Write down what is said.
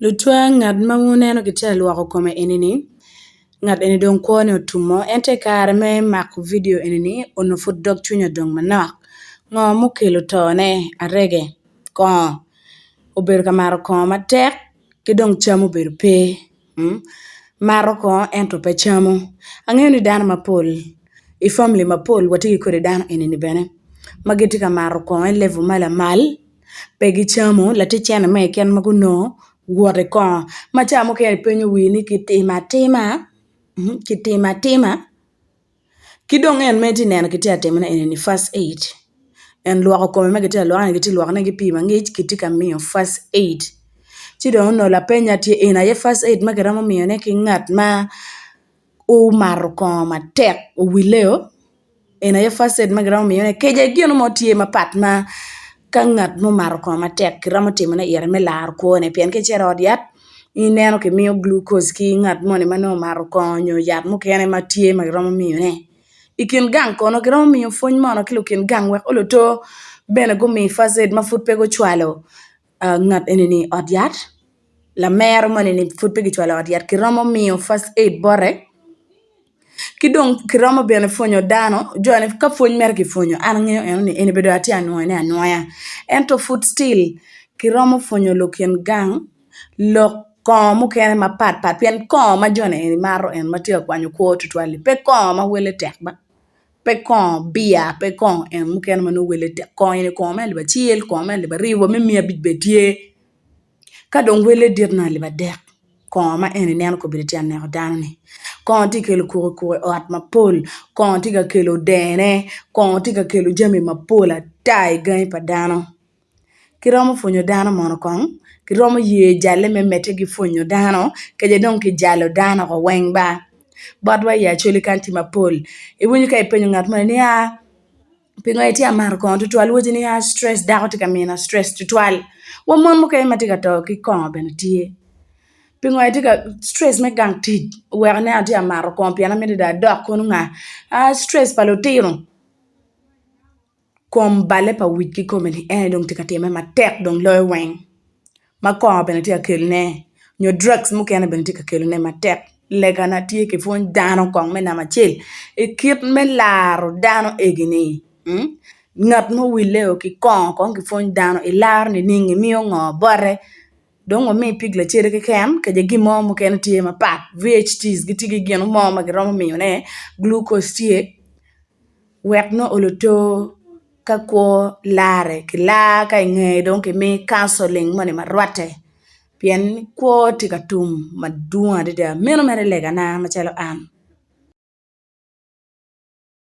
Lutwa ngat ma wuneno kitye ka lwoko kome eni-ni ngat eni dong kwone otum oo ento i kare me mako vidio eni-ni onongo pud dog cwinye odong manok ngo mukelo tone arege kongo obedo ka mato kongo matek ki dong cam obedo pe mato kongo ento pe camo angeyo ni dano mapol i famili mapol watye ki kodi dano eni-ni bene ma gitye ka mato kongo i level ma lamal pe gicamo latin cene mo keken ma gunongo wot i kongo ma ca mukene ipenyo wii ni kitimo atima kitimo atima ki dong en ma itye ka neno kitye ka timone eni-ni first aid en lwoko kome ma kitye ka lwokone-ni kitye ka lwokone ki pii mangic kitye ka miyo first aid ci dong onongo lapenya tye eni aye first aid ma kiromo miyone ki ngat ma omato kongo matek owileo Eni aye first aid ma kiromo miyone kece gino mo tye mapat ma ka ngat ma omato kongo matek kiromo timone ite me laro kwone pien ka icito i ot yat ineno kimiyo glucose ki ngat moni ma nongo omato kongo nyo yat mukene ma tye ma kiromo miyone i kin gang kono kiromo miyo pwony mono ki lukin gang wek oluto bene gumi first aid ma pud pe gucwalo ngat eni-ni i ot yat lamero moni-ni pud pe kicwalo i ot yat kiromo miyo first aid bote. Ki dong kiromo bene pwonyo dano joni ka pwony mere kipwonyo an angeyo eno ni eni bedo atye anwoyone anwoya ento pud still kiromo pwonyo lukin gang lok kongo mukene mapat pat pien kongo ma joni eni mato eni ma tye ka kwanyo kwo tutwal-li pe kongo ma wele tek ba pe kongo biya pe kongo en mukene ma nongo wele tek kongo eni kongo me alip acel kongo me alip aryo wa me miya abic bene tye. Ka dong wele dit nongo alip adek kongo ma eni ineno kobedo tye ka neko dano-ni kongo tye ka kelo kukukuku i ot mapol kongo tye ka kelo dene kongo tye ka kelo jami mapol ata i gangi pa dano kiromo pwonyo dano mono kong kiromo ye jalle me medde ki pwonyo dano kadi dong kijalo dano woko weng ba botwa i Acholi kany tye mapol iwinyo ka ipenyo ngat moni ni aa Pingo itye ka mato kongo tutwal? Waci ni aa stress dako tye ka mina stress tutwal. Wa mon mukene ma tye ka to ki kongo bene tye. Pingo itye ka stress me gang tic oweko ineno atye ka mato kongo pien amito dong adok kono nga? Aa stress pa lutino kom balle pa wic kikome-ni en aye dong tye ka timme matek dong loyo weng. ma kongo bene tye ka kelone nyo drugs mukene bene tye ka kelone matek legana tye ki pwony dano kong me namba acel i kit me laro dano egini ngat ma owile ki kongo kong kipwony dano ilaro nining imiyo ngo bote dong wami pig lacede keken kadi gin mo mukene tye mapat VHTs gitye ki gin mo ma giromo miyone glucose tye wek nongo olo to. Ka kwo larre kilar ka ingeye dong kimi kanceling moni ma rwatte pien kwo tye ka tum madwong adada meno mere legana macalo an.